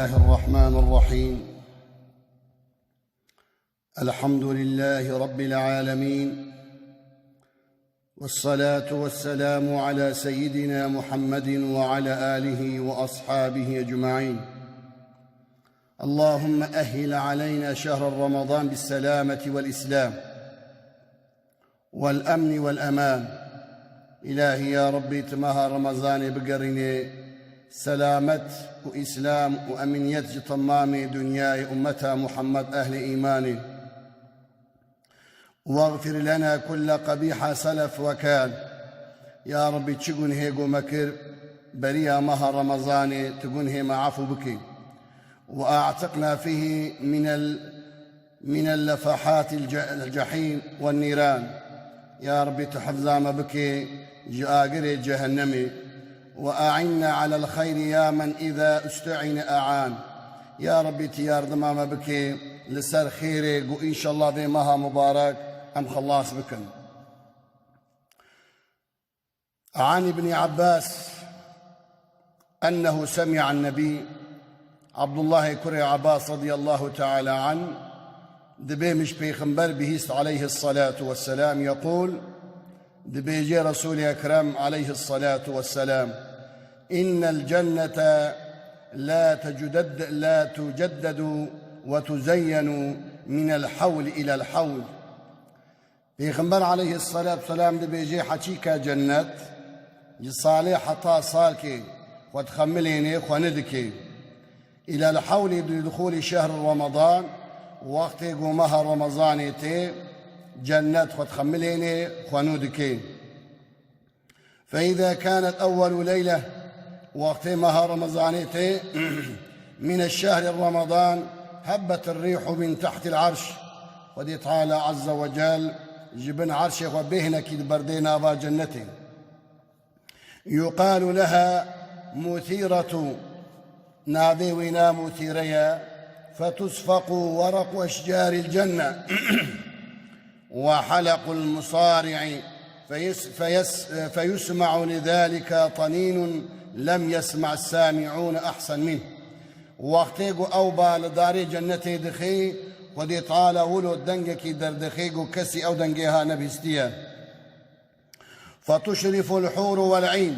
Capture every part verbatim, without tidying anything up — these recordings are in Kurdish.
الله الرحمن الرحيم. الحمد لله رب العالمين. والصلاة والسلام على سيدنا محمد وعلى آله وأصحابه أجمعين. اللهم أهل علينا شهر رمضان بالسلامة والإسلام والأمن والأمان. إلهي يا ربي، tu meha Remezanê bigerînê selamet û îslam û emniyet ji temamê dinyayê, ummeta Muhammed, ehlê îmanê. واغفر لنا كل قبيح سلف وكان. Ya Rabbî, çi gunhê ku me kir beriya meha Remezanê, tu gunhê me efû bikî. وأعتقنا فيه من ال-، من لفحات الج-، الجحيم والنيران. Ya Rabbî, tu hifza me bikê ji agirê cehennemê. وأعنا على الخير يا من إذا استعين أعان. Ya Rabbî, tu yardima me bikê li ser xêrê ku înşallah vê meha mubarek em xilas bikin. عن ابن عباس أنه سمع النبي، Abdullahê kurê Abbas radiyallahu teala anh dibê min ji Pêxember bihîst aleyhissalatu vesselam, يقول، dibêje Resûlê Ekrem aleyhissalatu vesselam: إن الجنة لا تجدد، لا تجدد وتزين من الحول إلى الحول. Pêxember aleyhissalatu vesselam dibêje: Heqîqe cennet ji salê heta salkê xwe dixemilênê, xwe nidikê. إلى الحول بدخول شهر رمضان، wextê ku meha Remezanê tê, cennet xwe dixemilênê, xwe nû dikê. فإذا كانت أول ليلة، wextê meha Remezanê tê، من الشهر رمضان، هبت الريح من تحت العرش. Xwedê Teala Azze ve Cel ji bin erşê xwe bêhnekî diberdê nava cennetê. يقال لها موثيرة، navê wî na mûtîre ye. فتصفق ورق أشجار الجنة وحلق المصارع فيس-، فيس-، فيسمع لذلك طنين لم يسمع السامعون أحسن منه. Wextê ku ew ba li darê cennetê dixê, Xwedê Teala wilo dengekî derdixê ku kesî ew dengê ha nebîstiye. فتشرف الحور والعين،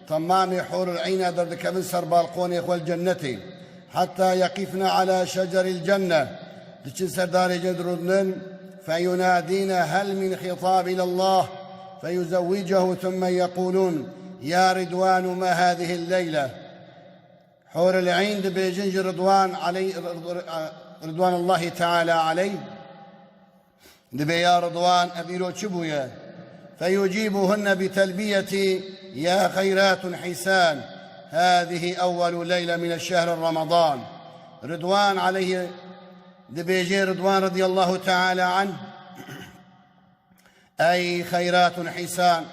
temamê hûrul îna derdikevin ser balqonê xwe li cennetê. حتى يقفن على شجر الجنة، diçin ser darê cennetê dirûdnin. فينادين: هل من خطاب إلى الله فيزوجه، ثم يقولون: يا رضوان ما هذه الليلة. Hûrul în dibêjin ji Ridwan aleyh-, Ridwanullahi Teala aleyh. Dibê: Ya Ridwan, ev îro çi bûye? فيجيبهن بتلبية: يا خيرات حسان، هذه أول ليلة من الشهر رمضان. Ridwan aleyh dibêje, Ridwan radiyallahu teala anh: Ey xeyratun hisan,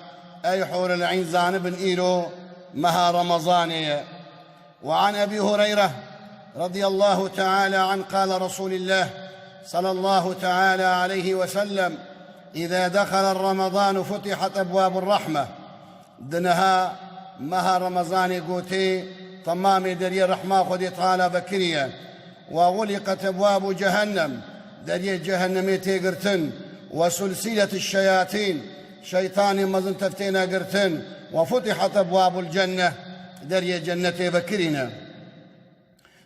ey hûrul în, zanibin îro meha Remezanê ye. وعن أبي هريرة رضي الله تعالى عنه قال رسول الله صلى الله تعالى عليه وسلم: إذا دخل رمضان فتحت أبواب الرحمة. Di niha meha Remezanê gotê, temamê deriyê rehma Xwedê Teala vekiriye. وغلقت أبواب جهنم، deriyê cehennemê tê girtin. وسلسلت الشياطين، şeytanê mezin tev têne girtin. وفتحت أبواب الجنة، deriyê cennetê vekirîne.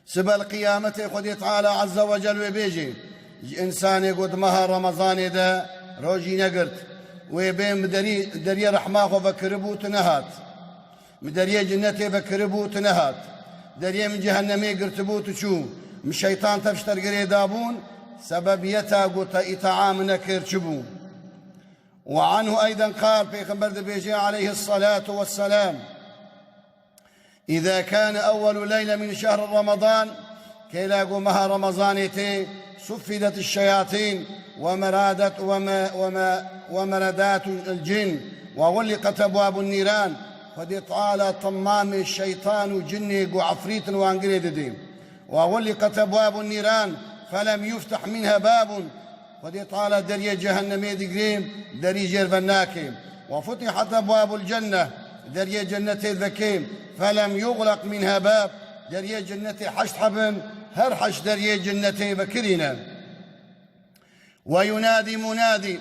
Sibel qiyametê Xwedê Teala Azze ve Cel wê bêjê, ji însanê ku di meha Remezanê de rojî negirt, wê bên bi derî-, deriyê rehma xwe vekiribû, tu nehat. Min deriyê cinnetê vekiribû, tu nehat. Deriyê min cehennemê girtibû, tu çû. Min şeytan tev ji te girê dabûn, sebebiyeta ku te îtaa min nekir çi bû? وعنه أيضا قال، Pêxember dibêje aleyhissalatu vesselam: إذا كان أول ليلة من شهر رمضان، kêla ku meha Remezanê tê, صفدت الشياطين ومرادت وم-، وم-، ومردات الجن وغلقت أبواب النيران. Xwedê Teala temamê şeytan û cinnê ku efrîtin wan girê didê. وغلقت أبواب النيران فلم يفتح منها باب. Xwedê Teala deriyê cehennemê digirê, derî jêr venakê. وفتحت أبواب الجنة، deriyê cennetê vekê. فلم يغلق منها باب. Deriyê cennetê heşt heb in, her heşt deriyê cennetê vekirî ne. Ve yunadî munadî,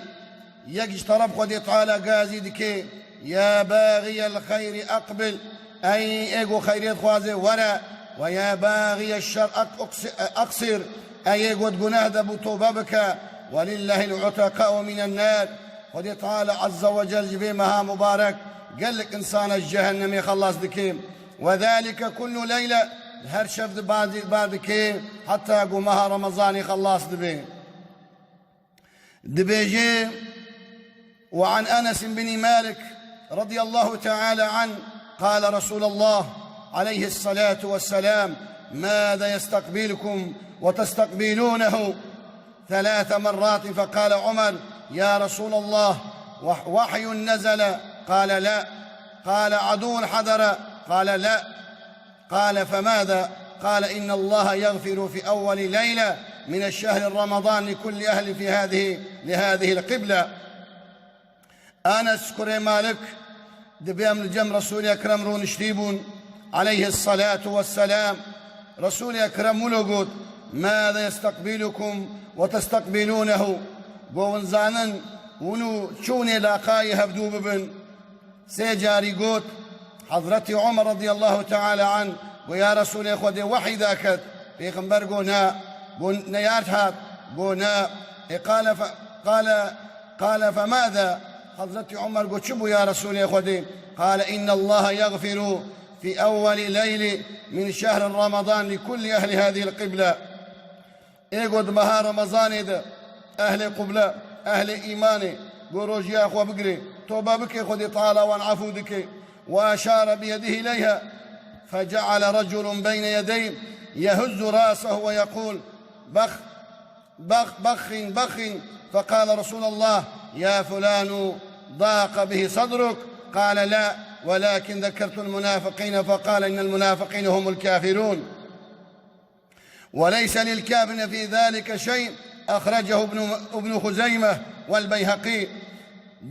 yek ji teref Xwedê Teala gazî dike, ya baxiyel xeyrî eqbil, ey ê ku xeyrê dixwaze were, ve ya baxiyel şer ek-, uqsi-, eqsir, ey ê ku di guneh de bû tobe bike, ve lillehil uteqa'u minen nar, Xwedê Teala Azze ve Cel ji vê meha mubarek gelek insana ji cehennemê xelas dike. Ve zalike kullu leyle, her şev di ba, ba dike, heta ku meha Remezanê xelas dibe. Dibêje, وعن أنس بن مالك رضي الله تعالى عنه قال رسول الله عليه الصلاة والسلام: ماذا يستقبلكم وتستقبلونه؟ ثلاث مرات، فقال عمر: يا رسول الله، وح-، وحي نزل؟ قال: لا. قال: عدو حضر؟ قال: لا. قال: فماذا؟ قال: إن الله يغفر في أول ليلة من الشهر رمضان لكل أهل في هذه، لهذه القبلة. Enes kurê Malik dibê em li cem Resûlê Ekrem rûniştî bûn, aleyhissalatu vesselam. Resûlê Ekrem wilo got: ماذا يستقبلكم وتستقبلونه؟ Go hûn zanin, hûn û çûnê laqayê hevdû bibin. Sê carî got, Hezretî Omer radiyallahu teala anh got, ya Resûlê Xwedê, wehî daket? Pêxember got, na. Got, neyar hat? Got, na. E, qale fe-, qale, qale femâze? Hezretî Omer got, çi bû ya Resûlê Xwedê? Qale, innallaha yagfiru fi ewweli leyli min şehri Ramadan li kulli ehli hadihil qibla. Ê got, meha Remezanê de ehlê qubla, ehlê îmanê, got rojiya xwe bigirê, tobe bike, Xwedê Teala wan efû dike. Ve eşare bi yedihi ileyha, feceale reculun beyne yedeyh yehuzzu rasehu ve yekûl, bex, bex, bexin, bexin. Feqale Resulallah, ya fulanu, daqa bihi sadruk? Qale la, welakin zekertul munafiqine, feqale innel munafiqine humul kafirun. وليس للكافر في ذلك شيء، أخرجه ابن، ابن خزيمة والبيهقي.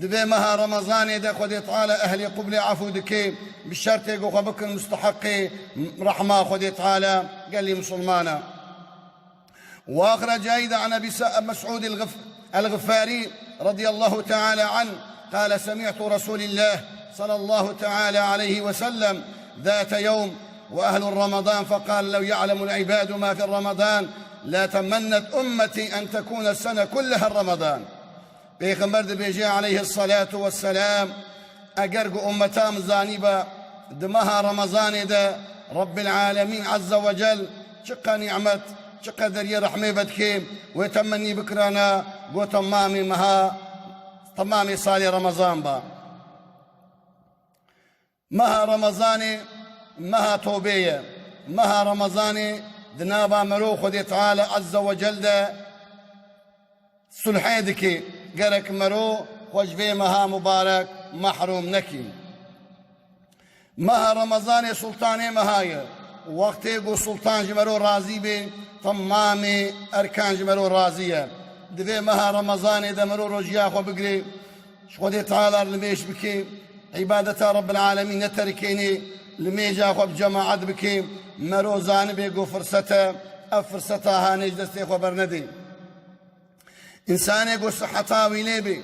Di vê meha Remezanê de Xwedê Teala ehlê qublê efû dike, bi şertê ku xwe bikin musteheqê rehma Xwedê Teala gelî misilmana. وأخرج أيضا عن أبي س-، مسعود الغف-، الغفاري رضي الله تعالى عنه قال: سمعت رسول الله صلى الله تعالى عليه وسلم ذات يوم وأهل رمضان، فقال: لو يعلم العباد ما في رمضان لتمنت أمتي أن تكون السنة كلها رمضان. Pêxember dibêje aleyhissalatu vesselam, eger ku ummeta min zanîba di meha Remezanê de Rabbil Alemîn Azze ve Cel çiqe nîmet, çiqe deriyê rehmê vedike, wê temennî bikirana, got temamê meha, temamê salê Remezan ba. Meha Remezanê meha tobê ye. Meha Remezanê di nava mero Xwedê Teala Azze ve Cel de sulhê dike. Gerek mero xwe ji vê meha mubarek mehrûm nekî. Meha Remezanê sultanê meha ye. Wextê ku sultan ji mero razî be, temamê erkan ji mero razî ye. Di vê meha Remezanê de mero rojiya xwe bigire, ji Xwedê Teala re nimêj bike, îbadeta Rabbil Alemîn neterikêne, nimêja xwe bi cemaet bike, mero zanibe ku firsete, ev firseta hanê ji destê xwe bernede. Însanê ku siheta wî lê be,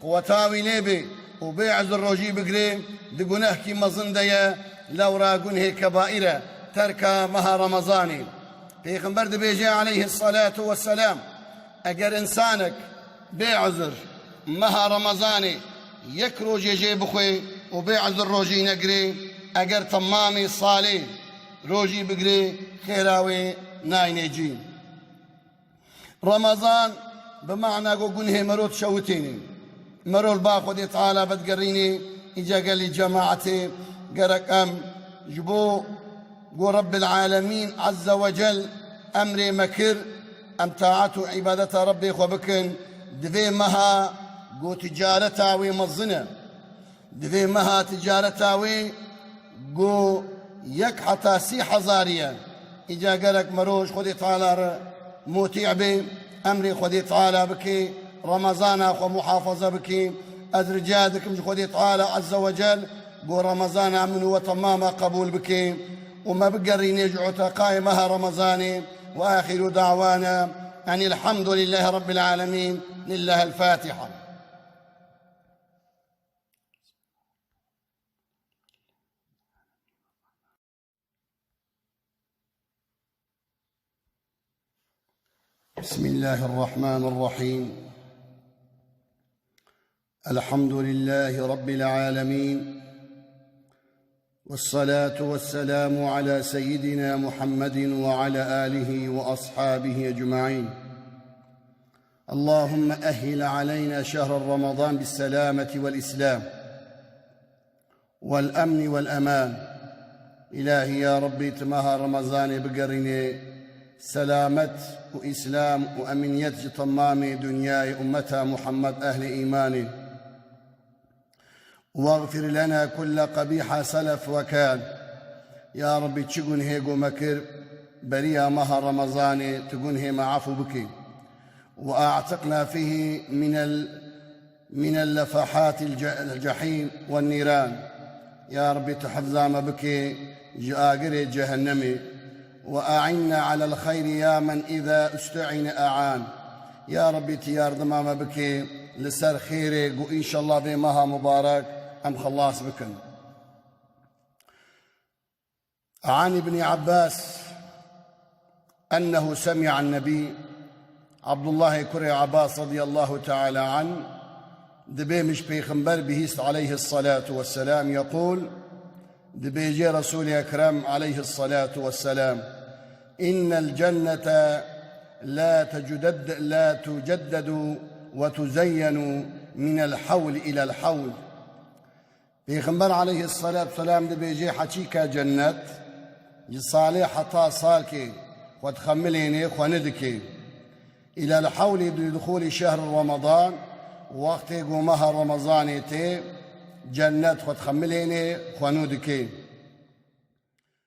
quweta wî lê be û bê uzr rojî bigire, di gunehkî mezin de ye, lewra gunhê kebaîr e, terka meha Remezanê. Pêxember dibêje aleyhissalatu vesselam, eger însanek bê uzr meha Remezanê yek rojê jê bixwe û bê uzr rojî negire, eger temamê salê rojî bigire, xêra wê nayne cî. Remezan bi mana ku gunhê mero dişewitêne. Mero li ba Xwedê Teala vedigerîne, îca gelî cemaetê gerek em ji bo ku Rabbil Alemîn Azze ve Cel emrê me kir, em taet û îbadeta Rebbê xwe bikin, di vê meha ku ticareta wê mezin e. Di vê meha ticareta wê ku yek heta sî hezarî ye, îca gerek mero ji Xwedê Teala re mutî be, emrê Xwedê Teala bike, Remezana xwe muhafaza bike. Ez rica dikim ji Xwedê Teala Azze ve Cel ku Remezana min û we temama qebûl bike. û me bigerînê ji utaqayê meha Remezanê. Ve axiru da'wana enil hamdulillahî rabbil alemin. Lillahil Fatiha. بسم الله الرحمن الرحيم. الحمد لله رب العالمين. والصلاة والسلام على سيدنا محمد وعلى آله وأصحابه أجمعين. اللهم أهل علينا شهر رمضان بالسلامة والإسلام. والأمن والأمان. Îlahî ya Rabbî, tu meha Remezanê bigerînê selamet û îslam û emîniyet ji temamê dinyayê, ummeta Muhammed, ehlê îmanê. واغفر لنا كل قبيح سلف وكان. Ya Rabbî, çi gunhê ku me kir beriya meha Remezanê, tu gunhê me efû bikî. وأعتقنا فيه من ال من اللفحات الج الجحيم والنيران. Ya Rabbî, tu hifza me bikê ji agirê cehennemê. وأعنا على الخير يا من إذا استعين أعان. Ya Rabbî, tu yardima me bikê li ser xêrê ku înşellah vê meha mubarek em xilas bikin. عن ابن عباس أنه سمع النبي، Abdullahê kurê Abbas radiyallahu teala anh dibê min ji Pêxember bihîst aleyhissalatu vesselam, yeqûl, dibêje Resûlê Ekrem aleyhissalatu vesselam: إن الجنة لا تجدد، لا تجدد وتزين من الحول إلى الحول. Pêxember aleyhissalatu vesselam dibêje: Heqîqe cennet ji salê heta salkê xwe dixemilêne, xwe nidike. إلى الحول بدخول شهر رمضان، wextê ku meha Remezanê tê, cennet xwe dixemilêne, xwe nû dike.